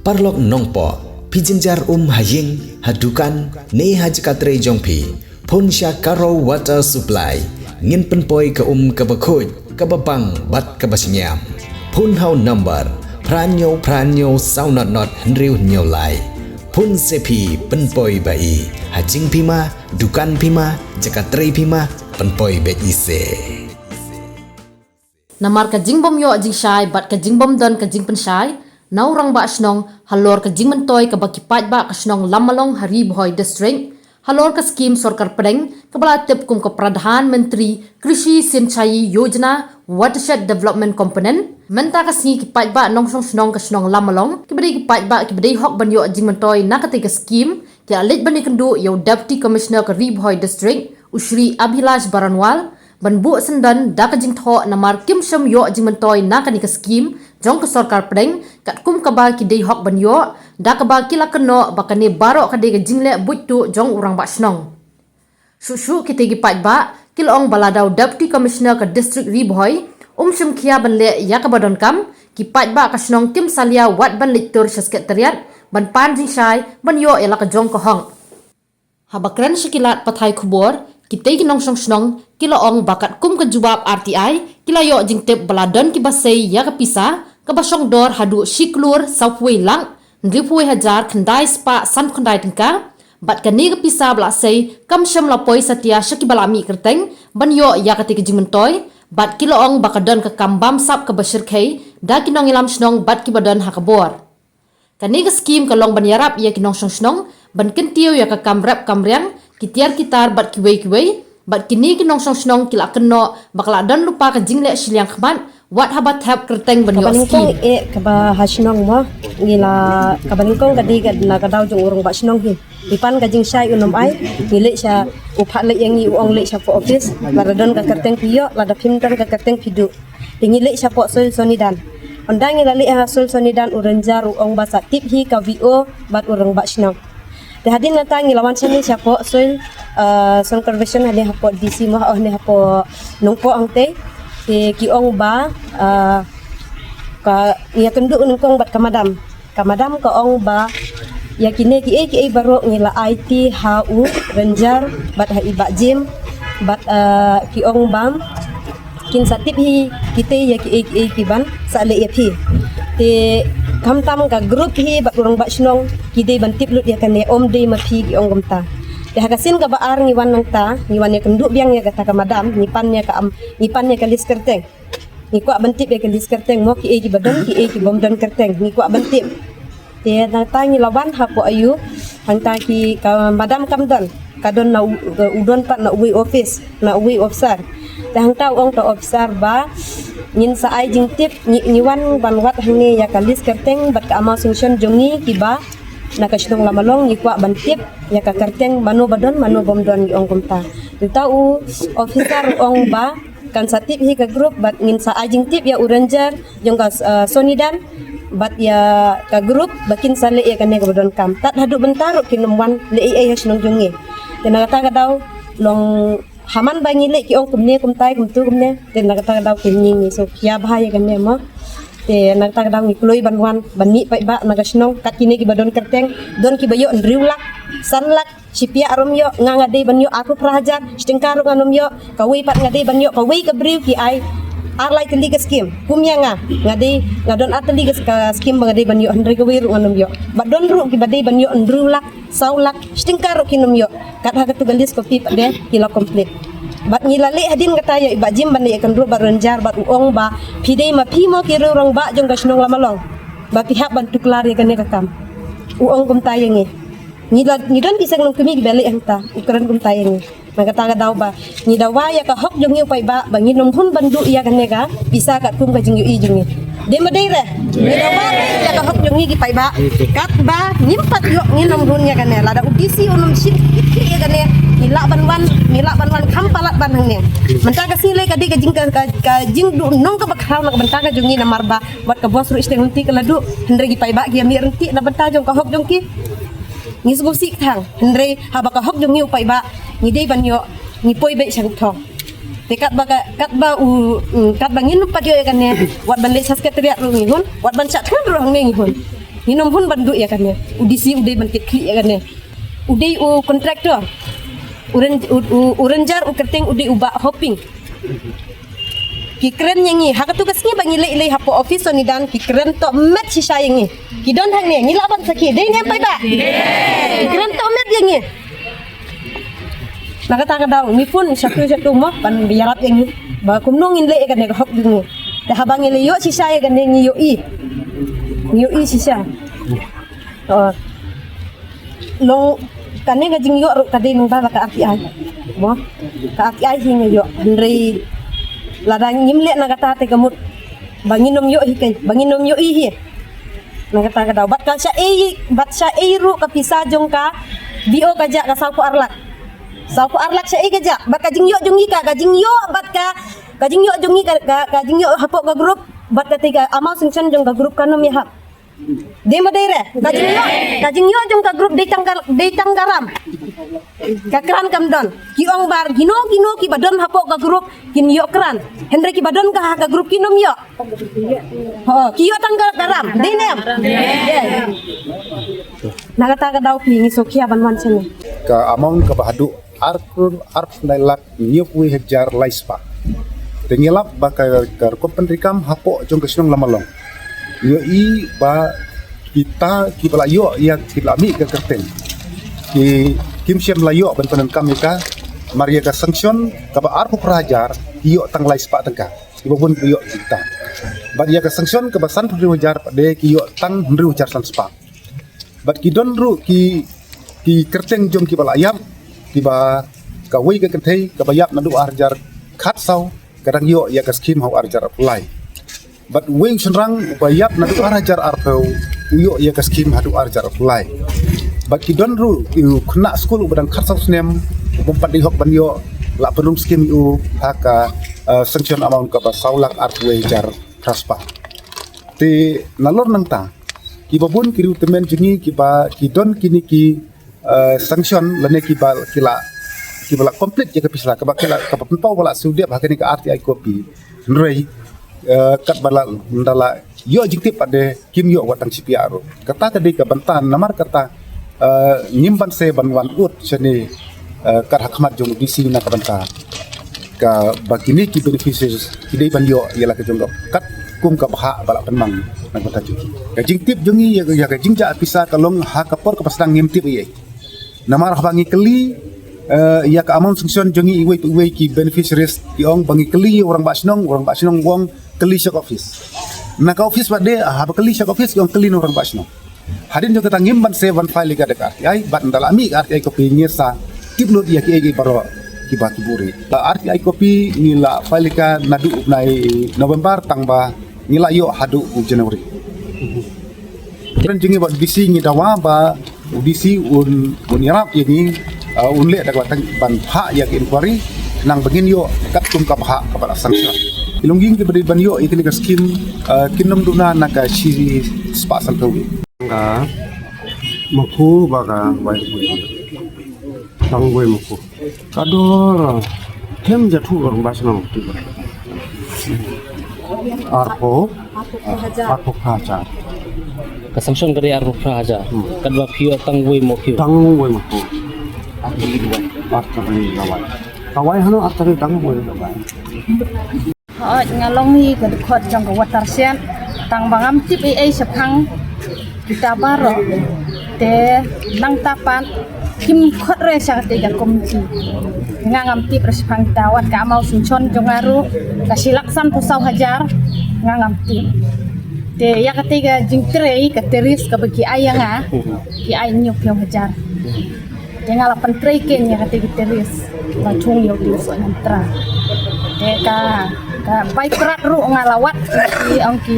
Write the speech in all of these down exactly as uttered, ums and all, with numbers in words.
Paralok nongpoh, phi jynjar um ha ïing, ha dukan, ne ha jaka trei jong phi, phone sha Karo Water Supply. Ngin pynpoi ka um kaba khuid, kaba bang bad kaba shngiam. Phone ha u number phra hynñiew phra hynñiew saw not not hynriew hynñiew lai. Phone se phi, pynpoi ba i. Ha jingphi ma, dukan phi ma, jaka trei phi ma, pynpoi beit i se. Namar ka jingbym ïoh jingshai bad ka jingbym don ka jingpynshai na u rangbah shnong halor ka jingmyntoi kaba ki paidbah ka shnong Lammalong ha Ri Bhoi District, halor ka skim sorkar pdeng kaba la tip kum ka Pradhan Mantri Krishi Sinchayi Yojana Watershed Development Component. Mynta ka sngi ki paidbah nongshong shnong ka shnong Lammalong, kiba dei ki paidbah kiba dei hok ban ïoh jingmyntoi na katei ka skim, ki la leit ban ïakynduh ïa u Deputy Commissioner ka Ri Bhoi District, u Shri Abhilash Baranwal, ban buh syndon da ka jingthoh namar kim shym ïoh jingmyntoi na kane ka skim jong ka sorkar pdeng katkum kaba ki dei hok ban ïoh, da kaba ki la kynnoh ba kane baroh ka dei ka jingleh buit tuh jong u rangbah shnong. Shuh shuh kitei ki paidbah ki la ong ba lada u Deputy Commissioner ka District Ri Bhoi um shim khia ban leh ïa kaba donkam, ki paidbah ka shnong kim salia wat ban leit tur sha Secretariat ban pan jingshai ban ïoh ïa la ka jong ka hok. Haba kren sha ki lad pathai khubor, kitei ki nongshong shnong ki la ong ba katkum ka jubab R T I ki la ïoh jingtip ba la don kiba sei ïa ka pisa kaba shong dor haduh shi klur sawphew wei lak hynriewphew wei hajar khyndai spah sanphew khyndai tyngka, bad kane ka pisa ba la sei kam shym la poi satia sha kiba la mih kyrteng ban ïoh ïa katei ka jingmyntoi, bad ki la ong ba ka don ka kam bamsap kaba shyrkhei da ki nongïalam shnong bad kiba don ha ka bor. Kane ka skim ka long ban ïarap ïa ki nongshong shnong ban kyntiew ïa ka kam rep kam riang, ki tiar ki tar bad kiwei kiwei, bad kine ki nongshong shnong ki la kynnoh ba ka la don lypa ka jingleh shiliang khmat wat haba thep kyrteng ban ïoh skim. Kaba nyngkong eh kaba ha shnong mo, ngi la, kaba nyngkong ka dei ka na ka daw jong u rangbah shnong hi. Ngi pan ka jingshai u nym ai, ngi leit sha, u phah leit ïa ngi, u ong leit sha ka office, lada don ka kyrteng phi ïoh, lada phim don ka kyrteng phi duh. Te ngi leit shapoh Soil Sonidan. Ynda ngi la leit ha Soil Sonidan, u ranger u ong ba sa tip hi ka V O bad u rangbah shnong. Te hadien nangta ngi la wan shane shapoh Soil, eh, Soil Conservation hane hapoh D C mo, oh, hane hapoh Nongpoh hangtei. Te ki ong ba, eh, ka, ngi ïakynduh nyngkong bad ka madam. Ka madam ka ong ba ïa kine kiei kiei baroh ngi la aiti ha u ranger bad ha i Bah Jim bad, eh, ki ong ba kin sa tip hi kitei ïa kiei kiei ki ban sa leh ïa phi. Te khamtam ka group hi bad u rangbah shnong ki dei ban tip lut ïa kane, ym dei ma phi, ki ong kumta. Te ha ka sien kaba ar ngi wan nangta, ngi wan ïakynduh biang ïa kata ka madam, ngi pan ïa ka am, ngi pan ïa ka list kyrteng. Ngi kwah ban tip ïa ka list kyrteng mo, kiei kiba don, kiei kibym don kyrteng. Ngi kwah ban tip. Te nangta ngi la wan hapoh aiu, hangta ki ka madam kam don. Ka don na u, u don pat na uwei office, na uwei officer. Te hangta u ong ta officer ba ngin sa ai jingtip, ngi, ngi wan ban wad hangne ïa ka list kyrteng bad ka amount sanction jong ngi kiba na ka shnong Lammalong, ngi kwah ban tip ïa ka kyrteng mano ba don, mano bym don, ngi ong kumta. Te ta u officer u ong ba kan sa tip hi ka group bad ngin sa ai jingtip ïa u ranger jong ka, eh, Sonidan bad ïa ka group ba kin sa leh ïa kane kaba donkam. Tad haduh mynta ruh kin ym wan leh ei ei ha shnong jong ngi. Te na kata ka daw long ha man ba ngi leh ki ong kumne kumtai kumtu kumne. Te na kata ka daw kin ngi ngi sngewkhia bha ïa kane mo. Te na kata ka daw ngi kloi ban wan ban mih paidbah na ka shnong, kat kine kiba don kyrteng, don kiba ïoh hynriew lak, san lak, shiphiah ruh ym ïoh, nga nga dei ban ïoh arphew phra hajar, shi tyngka ruh ngan ym ïoh, kawei pat nga dei ban ïoh, kawei ka briew ki ai ar lai tylli ka skim. Kum ïa nga, nga dei, nga don ar tylli ka, ka skim ba nga dei ban ïoh, hynrei kawei ruh ngan ym ïoh. Bad don ruh kiba dei ban ïoh hynriew lak, saw lak, shi tyngka ruh kin ym ïoh. Kat ha katu ka list copy pat de ki la complete. Bad ngi la leh hadien kata ïa i Bah Jim ban leh ïakynduh bad ranger bad u ong ba phi dei ma phi mo ki riew rangbah jong ka shnong Lammalong ba phi hap ban tuklar ïa kane ka kam. U ong kumta ïa ngi. Ngi la, ngi don ki seng nongkmie kiba leh hangta, u kren kumta ïa ngi. Na kata ka daw ba ngi dawa ïa ka hok jong ngi u paidbah ba ngin ym hun ban duh ïa kane ka pisa katkum ka jingïohi jong ngi. Dei ma dei re? Ngi dawa ïa ka hok jong ngi ki paidbah. Katba ngim pat ïoh ngin ym hun ïa kane. Lada u D C un ym shim ïa kane, ngi lah ban wan, ngi lah ban wan kham palat ban hangne. Mynta ka sngi lei ka dei ka jing ka, ka, ka jingduh nong kaba khraw na ka bynta ka jong ngi namar ba wat ka bos ruh shteng lynti ka la duh, hynrei ki paidbah ki ïa mih ryntih na bynta jong ka hok jong ki. Ngi sngewsih tang, hynrei haba ka hok jong ngi u paidbah ngi dei ban ïoh, ngi poi beit sha thong. Te katba ka, katba u, mm, katba ngin ym pat ïoh ïa kane, wat ban leit sha Secretariat ruh ngi hun, wat ban shah thngan ruh hangne ngi hun. Ngin ym hun ban duh ïa kane. U D C u dei ban kit khlieh ïa kane. U dei u contractor. U ren-, u, u, u ranger u kyrteng u dei u Bah Hoping. Ki kren ïa ngi. Ha katu ka sngi ba ngi leit leit hapoh office Sonidan, ki kren tohmet shisha ïa ngi. Ki don hangne, ngi lah ban sakhi. Dei ne em paidbah? Ki kren tohmet ïa ngi. Na kata ka daw ngi phone shatu shatu mo ban ïarap ïa ngi ba kumno ngin leh ïa kane ka hok jong ngi. Te haba ngi la ïoh shisha ïa kane ngi ïohi. Ngi ïohi shisha. Oh. Long kane ka jingïoh ruh ka dei nangta la ka R T I. Mo. Ka R T I hi ngi ïoh. Hynrei lada ngim leh na kata te ka mut ba ngin ym ïoh hi kai. Ba ngin ym ïohi hi. Na kata ka daw. Bad ka sha ei, bad sha ei ruh ka pisa jong ka D O ka jah ka saw phew ar lak. Saw phew ar lak sha ei ka jah. Bad ka jingïoh jong ngi ka, ka jingïoh bad ka, ka jingïoh jong ngi ka, ka, ka jingïoh hapoh ka group. Bad kata ka amount sanction jong ka group kan ym ïahap. Dei ma dei re. Ka jingïoh, ka jingïoh jong ka group dei tang ka, dei tang ka ram. Ka kran kam don. Ki ong ba kino kino kiba don hapoh ka group kin ïoh kran. Hynrei kiba don ka ha ka group kin ym ïoh. Ho, ki ïoh tang ka, ka ram. Dei ne em? Dei. Na kata ka daw phi ngi sngewkhia ban wan shane. Ka amount kaba haduh ar klur arphew khyndai lak hynñiewphew wei hajar lai spah. Te ngi lap ba ka, ka rukom pyntrei kam hapoh jong ka shnong Lamalong. Ngi ïohi ba kita kiba la ïoh ïa, kiba la mih ka kyrteng, ki, kim shym la ïoh ban pyndonkam ïa ka. Namar ïa ka sanction kaba arphew phra hajar ki ïoh tang lai spah tyngka. Kiba bun ki ïoh kita. Bad ïa ka sanction kaba sanphew hynriew hajar pat de ki ïoh tang hynriew hajar san spah. Bad ki don ruh ki, ki kyrteng jong kiba la ïap, kiba kawei ka kynthei kaba ïap naduh ar hajar khatsaw ka dang ïoh ïa ka skim ha u ar hajar arphew lai. Bad uwei u shynrang uba ïap naduh ar hajar arphew u ïoh ïa ka skim haduh ar hajar arphew lai. Bad ki don ruh u khynnah skul uba dang khatsaw snem uba ym pat dei hok ban ïoh, la pynrung skim ïa u ha ka, eh, sanction amount kaba saw lak arphew wei hajar phra spah. Te nalor nangta kiba bun ki riewtymmen jong ngi kiba ki don kine ki, eh, sanction lane kiba ki la, kiba la complete ïa ka pisa kaba ki la, kaba pynpaw ba la shu dep ha kane ka R T I copy. Hynrei, eh, katba la, ynda la ïoh jingtip pat de kim ïoh wat tang shi pyiar ruh. Kata ka dei ka bynta namar kata, eh, ngim banse ban wan ud shane, eh, kat ha khmat jong u D C na ka bynta kaba kine ki beneficiaries ki dei ban ïoh ïa la ka jong ka katkum ka bhah ba la pynmang na ka bynta jong ki. Ka jingtip jong ngi ïa, ïa ka jingjah pisa ka long ha ka por kaba sdang ngim tip ei ei. Namar haba ngi kylli, eh, ïa ka amount sanction jong ngi iwei pa iwei ki beneficiaries ki ong ba ngi kylli ïa u rangbah shnong, u rangbah shnong u ong kylli sha ka office. Na ka office pat de, haba kylli sha ka office ki ong kylli na u rangbah shnong. Hadien jong kata ngim banse ban file ïa ka da ka R T I, bad ynda la mih ka R T I copy ngi sa tip lut ïa kiei kiei baroh kiba ki buhrieh. Ka R T I copy ngi la file ïa ka naduh u bnai November tang ba ngi la ïoh haduh u January. Kren jong ngi bad D C ngi dawa ba u D C un, un ïarap ïa ngi, uh, un leh da kaba tang ban phah ïa ka inquiry, nang ba ngin ïoh katkum ka bhah kaba la sanction. Ki longïing kiba dei ban ïoh ïa kane ka skim, uh, kin ym duna na ka shi spah sanphew wei. Ka Maku ba ka wai. Tang wei Maku. Ka dor. Them jathu ka rangbah shnong. Arphew. Arphew phra hajar. Ka sanction ka dei arphew phra hajar. Hmm. Katba phi ïoh tang wei Maku. Tang wei Maku. Artylli ka wai. Ka wai hano artylli tang wei ka wai. Hooid, nga long hi ka dkhot jong ka watershed, tang ba ngam tip ei ei shaphang kita baroh. Te nangta pat kim khot re sha kata ka komiti. Nga ngam tip re shaphang kita, wat ka amount sanction jong nga ruh ka shi lak sanphew saw hajar, nga ngam tip. Te ïa kata ka jingtrei ka terrace kaba ki ai ïa nga, ki ai hynñiewphew hajar. Te nga la pyntrei keiñ ïa kata ka terrace. Nga shong ïa u dieng soh ñiamtra. Te ka, ka bai prat ruh nga la wad ki ong ki.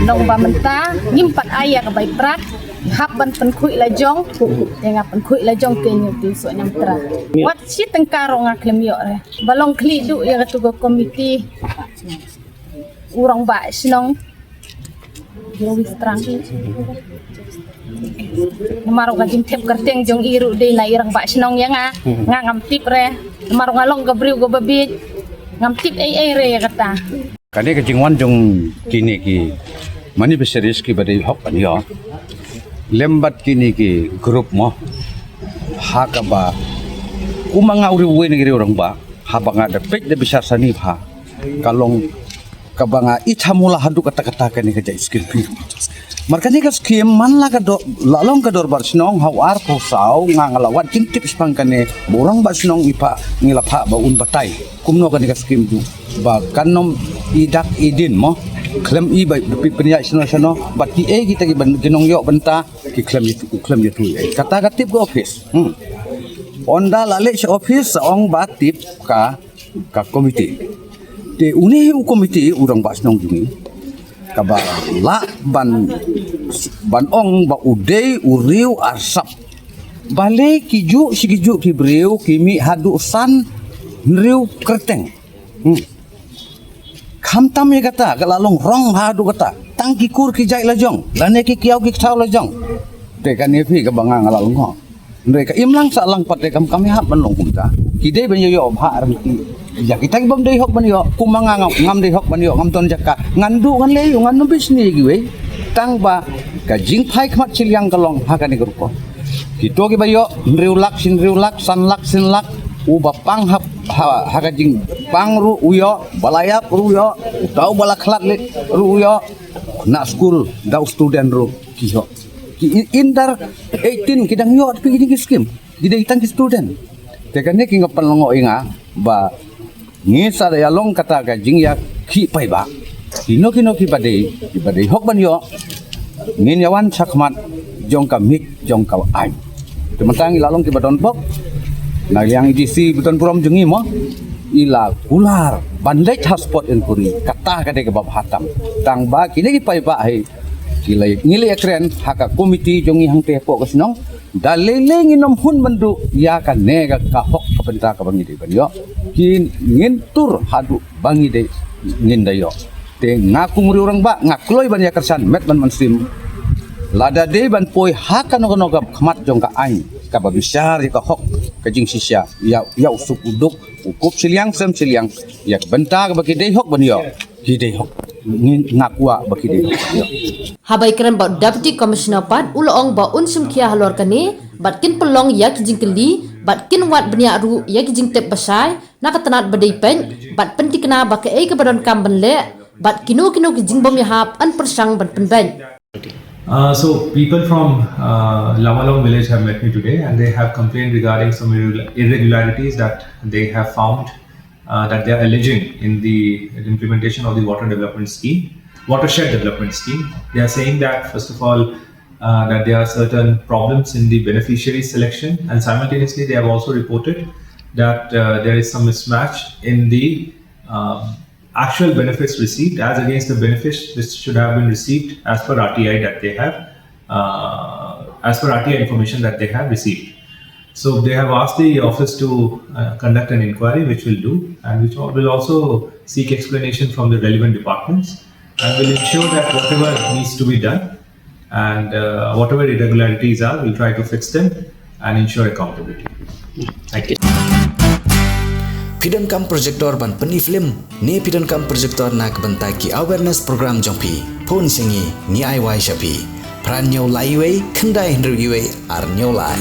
Nong ba mynta ngim pat ai ïa ka bai prat. Hap ban pynkhuid la jong. Te nga pynkhuid la jong keiñ ïa u dieng soh ñiamtra. Wat shi tyngka ruh nga khlem ïoh re. Ba long khlieh duh ïa katu ka komiti. U rangbah shnong. Namar ka jingthep kyrteng jong i ruh dei na i rangbah shnong ïa nga. Nga ngam tip re. Namar nga long ka briew kaba bieit. Ngam tip ei ei re ïa kata. Kane ka jingwan jong kine ki beneficiaries kiba dei hok ban ïoh. Lem bad kine ki group mo, ha kaba kum nga u riew wei na ki riew rangbah, haba nga da peit da bishar sani bha, ka long kaba nga ithamula haduh katta katta kane ka jait skim. Mar kane ka skim man la ka dor, la long ka dorbar shnong ha u arphew saw, nga nga la wad jingtip shaphang kane ba u rangbah shnong i phah, ngi la phah ba un batai kumno kane ka skim ju ba kan ym i dak i din mo, khlem i ba pynïaid shano shano, bad kiei kita ki ban, ki nongïoh bynta ki khlem ïa, khlem ïathuh ei. Kata ka tip ka office. Hmm. Ynda la leit sha office sa ong ba tip ka, ka komiti. Te une u komiti u rangbah shnong jong ngi kaba lah ban, ban ong ba u dei u riew arsap. Balei ki juh shi ki juh ki briew ki mih haduh san hynriew kyrteng. Hmm. Khamtam ïa kata ka la long rong haduh kata. Tang ki kur ki jait la jong, lane ki kiaw ki kthaw la jong. Te kane phi kaba nga nga la long ho. Hynrei ka imlang sahlang pat te kam, kam ïahap ban long kumta. Ki dei ban ïoh ïoh bha rem ki. Ïa kita ki bym dei hok ban ïoh, kum ma nga ngam, ngam dei hok ban ïoh, ngam don jaka. Ngan duh ngan leh ïoh, ngan ym bishni ïa kiwei. Tang ba ka jingphai khmat shiliang ka long ha kane ka rukom. Kito kiba ïoh hynriew lak, shi hynriew lak, san lak, shi lak, uba pang ha, ha, ha ka jingpang ruh u ïoh, ba la ïap ruh u ïoh, uta uba la khlad leit ruh u ïoh, na skul da u student ruh ki ïoh. Ki in-, under eighteen ki dang ïoh, tapi kine ki skim ki dei tang ki student. Te kane ki nga pynlyngngoh ïa nga ba ngi sa da ïa long kata ka jingïakhih paidbah. Kino kino kiba dei, kiba dei hok ban ïoh, ngin ïa wan shakhmat jong ka miej jong ka aiñ. Te mynta ngi la long kiba don bok, na liang i DC ba don burom jong ngi mo, i la kular ban leit ha spot inquiry, kata ka dei kaba bha tam. Tang ba kine ki paidbah hi ki la, ngi la ïakren ha ka komiti jong ngi hangtei hapoh ka shnong, da lei lei ngin ym hun ban duh ïa kane ka, ka hok ka bynta kaba ngi dei ban ïoh. Ki ngin tur haduh ba ngi dei, ngin da ïoh. Te nga kum u riew rangbah nga kloi ban ïa kyrshan met bad mynsiem. Lada dei ban poi ha kano kano ka khmat jong ka aiñ kaba bishar ïa ka hok ka jingshisha ïa, ïa u suk u duk, u kup shiliang sem shiliang, ïa ka bynta kaba ki dei hok ban ïoh. Ki dei hok. Ngi, nga kwah ba ki dei hok ban ïoh. Haba ïakren bad u Deputy Commissioner pat u la ong ba un shim khia halor kane bad kin pynlong ïa ki jingkylli bad kin wad bniah ruh ïa ki jingtip ba shai na ka tnat ba dei peit bad pynthikna ba kaei kaba donkam ban leh bad kino kino ki jingbym ïahap yn pyrshang ban pynbeit. Uh, so people from uh, Lamalong village have met me today and they have complained regarding some irregu- irregularities that they have found, uh, that they are alleging in the implementation of the water development scheme, watershed development scheme. They are saying that, first of all, uh, that there are certain problems in the beneficiary selection, and simultaneously they have also reported that uh, there is some mismatch in the um, actual benefits received as against the benefits which should have been received as per R T I that they have, uh, as per R T I information that they have received. So they have asked the office to uh, conduct an inquiry, which we'll do, and which will also seek explanation from the relevant departments, and will ensure that whatever needs to be done and uh, whatever irregularities are, we'll try to fix them and ensure accountability. Thank you. Phi donkam projector ban pyni film ne phi donkam projector na ka bynta ki awareness program jong phi? Phone sha ngi, ngi ai wai sha phi. Phra hynñiew lai wei, khyndai hynriew wei, ar hynñiew lai.